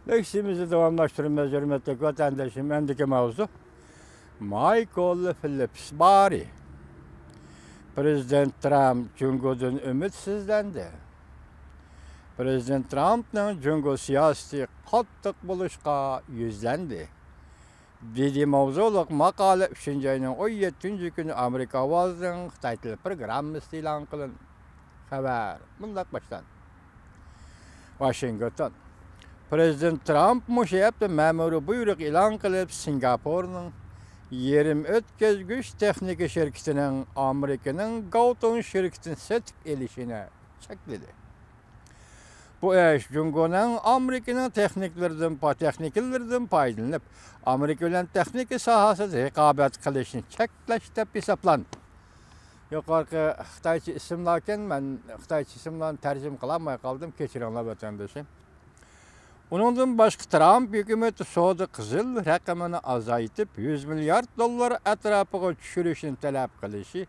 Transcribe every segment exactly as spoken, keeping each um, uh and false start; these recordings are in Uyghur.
لېكسىيىمىزنى داۋاملاشتۇرىمىز، ھۆرمەتلىك ۋەتەندىشىم. ئەندىكى ماۋزۇ مايكل فېلىپس بارى. پرېزىدېنت ترامپ جۇڭگودىن ئۈمىدسىزلەندى. پرېزىدېنت ترامپنىڭ جۇڭگو سىياسىتى قاتتىق بولۇشقا يۈزلەندى. دېدى ماۋزۇلۇق ماقالە ئۈچىنچى ئاينىڭ ئون يەتتىنچى كۈنى ئامېرىكا ئاۋازىنىڭ خىتاي تىلى پروگراممىسىدا ئېلان قىلىندى. خەۋەر مۇنداق باشلاندى. ۋاشىنگتون. پرېزىدېنت ترامپ مۇشۇ ھەپتە مەمۇرىي بۇيرۇق ئېلان قىلىپ، سىنگاپورنىڭ يېرىم ئۆتكۈزگۈچ تېخنىكا شىركىتىنىڭ ئامېرىكىنىڭ گاۋتۇڭ شىركىتىنى سېتىپ ئېلىشىنى چەكلىدى. بۇ ئىش جۇڭگونىڭ ئامېرىكىنىڭ تېخنىكلىرىدىن پا-، تېخنىكىلىرىدىن پايدىلىنىپ، ئامېرىكا بىلەن تېخنىكا ساھەسىدە رىقابەت قىلىشنى چەكلەش دەپ ھېسابلاندى. يۇقىرىقى خىتايچە ئىسىملاركەن، مەن خىتايچە ئىسىملارنى تەرجىمە قىلالماي قالدىم، كەچۈرۈڭلار ۋەتەندىشىم. ئۇنىڭدىن باشقا، ترامپ ھۆكۈمىتى سودا قىزىل رەقىمىنى ئازايتىپ، يۈز مىليارد دوللار ئەتراپىغا چۈشۈرۈشنى تەلەپ قىلىشى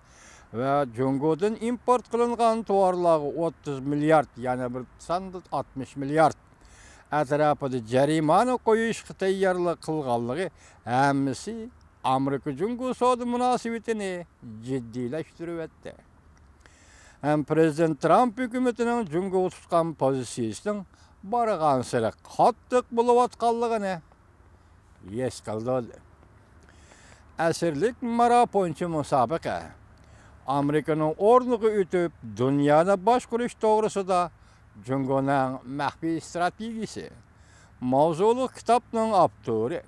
ۋە جۇڭگودىن ئىمپورت قىلىنغان تاۋارلارغا ئوتتۇز مىليارد، يەنى بىر ساندا ئاتمىش مىليارد ئەتراپىدا جەرىمانە قويۇشقا تەييارلىق قىلغانلىقى ھەممىسى ئامېرىكا جۇڭگو سودا مۇناسىۋىتىنى جىددىيلەشتۈرۈۋەتتى. ھەم پرېزىدېنت ترامپ ھۆكۈمىتىنىڭ جۇڭگوغا تۇتقان پوزىتسىيىسىنىڭ بارغانسېرى قاتتىق بولۇۋاتقانلىقىنى ھېس قىلدۇردى. ئەسىرلىك مارافونچى مۇسابىقە. ئامېرىكىنىڭ ئورنىغا ئۆتۈپ، دۇنيانى باشقۇرۇش توغرىسىدا جۇڭگونىڭ مەخپىي ئىستراتېگىيىسى ماۋزۇلۇق كىتابنىڭ ئاپتورى،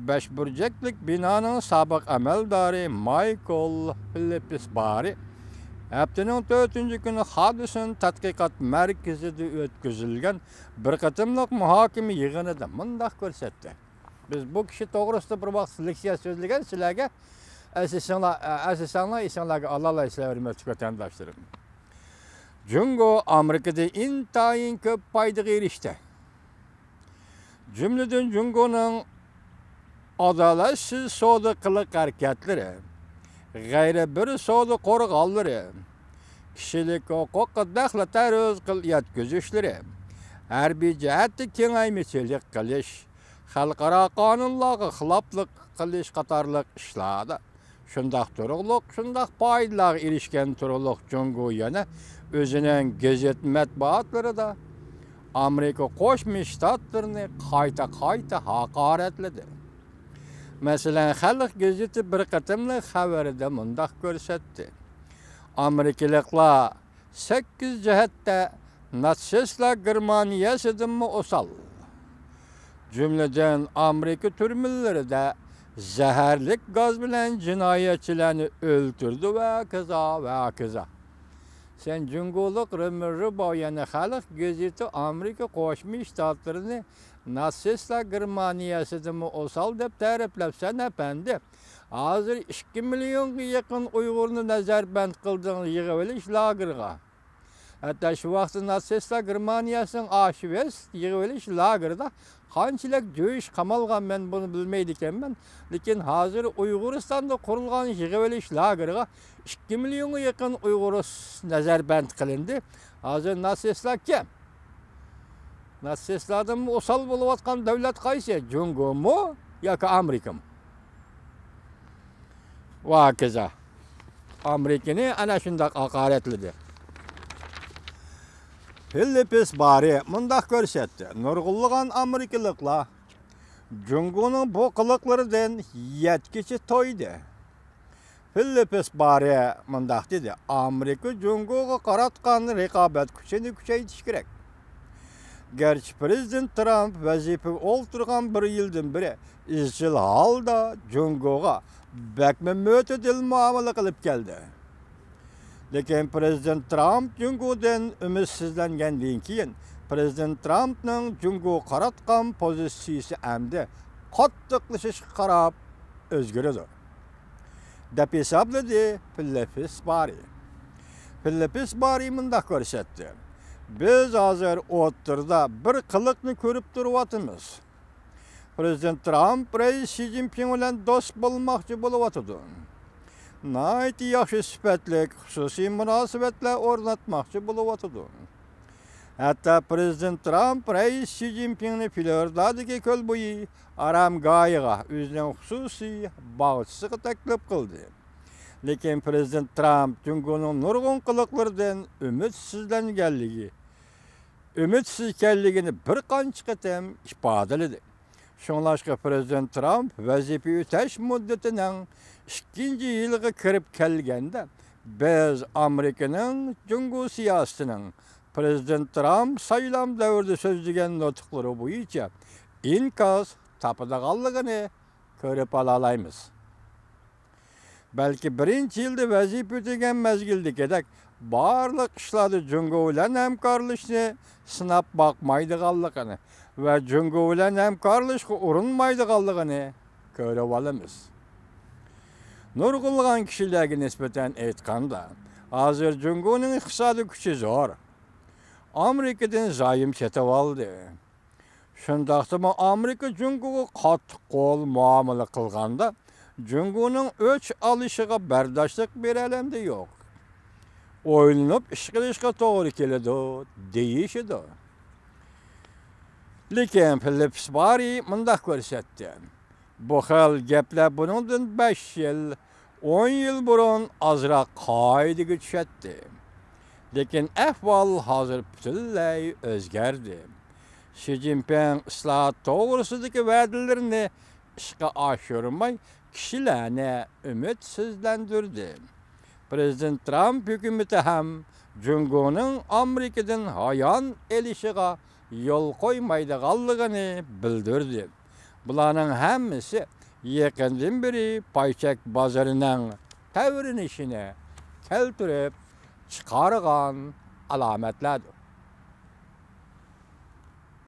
بەش بۇرجەكلىك بىنانىڭ سابىق ئەمەلدارى مايكل فېلىپس بارى ھەپتىنىڭ تۆتىنچى كۈنى خادىسون تەتقىقات مەركىزىدە ئۆتكۈزۈلگەن بىر قېتىملىق مۇھاكىمە يىغىنىدا مۇنداق كۆرسەتتى. بىز بۇ كىشى توغرىسىدا بىر ۋاقىت لېكسىيە سۆزلىگەن، سىلەرگە ئەسلىسەڭلار، ئەسلىسەڭلار ئېسىڭلارگە ئالالمايسىلەر، ھۆرمەتلىك ۋەتەنداشلىرىم. جۇڭگو ئامېرىكىدا ئىنتايىن كۆپ پايدىغا ئېرىشتى. جۈملىدىن جۇڭگونىڭ ئادالەتسىز سودا قىلىق ھەرىكەتلىرى، غەيرىي بىر سودا قورغانلىرى، كىشىلىك ھوقۇققا دەخلى تەرۇز قىل-، يەتكۈزۈشلىرى، ھەربىي جەھەتتە كېڭەيمىچىلىك قىلىش، خەلقئارا قانۇنلارغا خىلاپلىق قىلىش قاتارلىق ئىشلاردا شۇنداق تۇرۇقلۇق، شۇنداق پايدىلارغا ئېرىشكەن تۇرۇقلۇق جۇڭگو يەنە ئۆزىنىڭ گېزىت مەتبۇئاتلىرىدا ئامېرىكا قوشما شتاتلىرىنى قايتا-قايتا ھاقارەتلىدى. مەسىلەن، خەلق گېزىتى بىر قېتىملىق خەۋىرىدە مۇنداق كۆرسەتتى: ئامېرىكىلىقلار سەككىز جەھەتتە ناتسىستلار گېرمانىيەسىدىنمۇ ئوسال. جۈملىدىن ئامېرىكا تۈرمىلىرىدە زەھەرلىك گاز بىلەن جىنايەتچىلەرنى ئۆلتۈردى ۋە ھاكازا، ۋە ھاكازا. سەن جۇڭگولۇق رېمېررىباۋ يەنە خەلق گېزىتى ئامېرىكا قوشما شتاتلىرىنى ناتسىستلار گېرمانىيەسىدىنمۇ ئوسال دەپ تەرىپلەپسەن، ئەپەندى. ھازىر ئىككى مىليونغا يېقىن ئۇيغۇرنى نەزەربەند قىلدىڭ يىغىۋېلىش لاگېرىغا. ھەتتا شۇ ۋاقىتتا ناتسىستلار گېرمانىيەسىنىڭ ئاشۋىس يىغىۋېلىش لاگېرىدا قانچىلىك جۈيۈش قامالغان، مەن بۇنى بىلمەيدىكەنمەن. لېكىن ھازىر ئۇيغۇرىستاندا قۇرۇلغان يىغىۋېلىش لاگېرىغا ئىككى مىليونغا يېقىن ئۇيغۇر نەزەربەند قىلىندى. ھازىر ناتسىستلار كىم؟ ناتسىستلاردىن ئوسال بولۇۋاتقان دۆلەت قايسى؟ جۇڭگومۇ ياكى ئامېرىكىمۇ؟ ۋە ھاكازا. ئامېرىكىنى ئەنە شۇنداق ھاقارەتلىدى. فېلىپس بارى مۇنداق كۆرسەتتى: نۇرغۇنلىغان ئامېرىكىلىقلار جۇڭگونىڭ بۇ قىلىقلىرىدىن يەتكۈچە تويدى. فېلىپس بارى مۇنداق دېدى: ئامېرىكا جۇڭگوغا قاراتقان رىقابەت كۈچىنى كۈچەيتىش كېرەك. گەرچە پرېزىدېنت ترامپ ۋەزىپىگە ئولتۇرغان بىر يىلدىن بېرى ئىزچىل ھالدا جۇڭگوغا بەكمۇ مۆتىدىل مۇئامىلە قىلىپ كەلدى. لېكىن پرېزىدېنت ترامپ جۇڭگودىن ئۈمىدسىزلەنگەندىن كېيىن، پرېزىدېنت ترامپنىڭ جۇڭگوغا قاراتقان پوزىتسىيىسى ئەمدى قاتتىقلىشىشقا قاراپ ئۆزگىرىدۇ، دەپ ھېسابلىدى فېلىپس بارى. فېلىپس بارى مۇنداق كۆرسەتتى: بىز ھازىر ئوتتۇرىدا بىر قىلىقنى كۆرۈپ تۇرۇۋاتىمىز. پرېزىدېنت ترامپ رەئىس شى جىنپىڭ بىلەن دوست بولماقچى بولۇۋاتىدۇ. ناھايىتى ياخشى سۈپەتلىك خۇسۇسىي مۇناسىۋەتلەر ئورناتماقچى بولۇۋاتىدۇ. ھەتتا پىرېزىدېنت ترامپ رەئىس شى جىنپىڭنى فلورىدادىكى كۆل بويى ئارامگاھىغا، ئۆزىنىڭ خۇسۇسىي باغچىسىغا تەكلىپ قىلدى. لېكىن پىرېزىدېنت ترامپ جۇڭگونىڭ نۇرغۇن قىلىقلىرىدىن ئۈمىدسىزلەنگەنلىكى، ئۈمىدسىز ئىكەنلىكىنى بىر قانچە قېتىم ئىپادىلىدى. شۇڭلاشقا پىرېزىدېنت ترامپ ۋەزىپە ئۆتەش مۇددىتىنىڭ ئىككىنچى يىلىغا كىرىپ كەلگەندە، بىز ئامېرىكىنىڭ جۇڭگو سىياسىتىنىڭ پىرېزىدېنت ترامپ سايلام دەۋرىدە سۆزلىگەن نۇتۇقلىرى بويىچە ئىنكاس تاپىدىغانلىقىنى كۆرۈپ ئالالايمىز. بەلكى بىرىنچى يىلدا ۋەزىپە ئۆتىگەن مەزگىلدىكىدەك بارلىق ئىشلاردا جۇڭگو بىلەن ھەمكارلىشىشنى سىناپ باقمايدىغانلىقىنى ۋە جۇڭگو بىلەن ھەمكارلىشىشقا ئۇرۇنمايدىغانلىقىنى كۆرۈۋالىمىز. نۇرغۇنلىغان كىشىلەرگە نىسبەتەن ئېيتقاندا، ھازىر جۇڭگونىڭ ئىقتىسادىي كۈچى زور. ئامېرىكىدىن زايوم سېتىۋالدى. شۇنداقتىمۇ ئامېرىكا جۇڭگوغا قاتتىق قول مۇئامىلە قىلغاندا، جۇڭگونىڭ ئۆچ ئالىشىغا بەرداشلىق بېرەلەمدى يوق. ئويلىنىپ ئىش قىلىشقا توغرا كېلىدۇ، دېيىشىدۇ. لېكىن فىلىپس بارى مۇنداق كۆرسەتتى. بۇ خىل گەپلەر بۇنىڭدىن بەش يىل، ئون يىل بۇرۇن ئازراق قائىدىگە چۈشەتتى. لېكىن ئەھۋال ھازىر پۈتۈنلەي ئۆزگەردى. شى جىنپىڭ ئىسلاھات توغرىسىدىكى ۋەدىلىرىنى ئىشقا ئاشۇرماي، كىشىلەرنى ئۈمىدسىزلەندۈردى. پىرېزىدېنت ترامپ ھۆكۈمىتى ھەم جۇڭگونىڭ ئامېرىكىدىن ھايان ئېلىشىغا يول قويمايدىغانلىقىنى بىلدۈردى. بۇلارنىڭ ھەممىسى يېقىندىن بېرى پاي چەك بازىرىنىڭ تەۋرىنىشىنى كەلتۈرۈپ چىقارغان ئالامەتلەردۇر.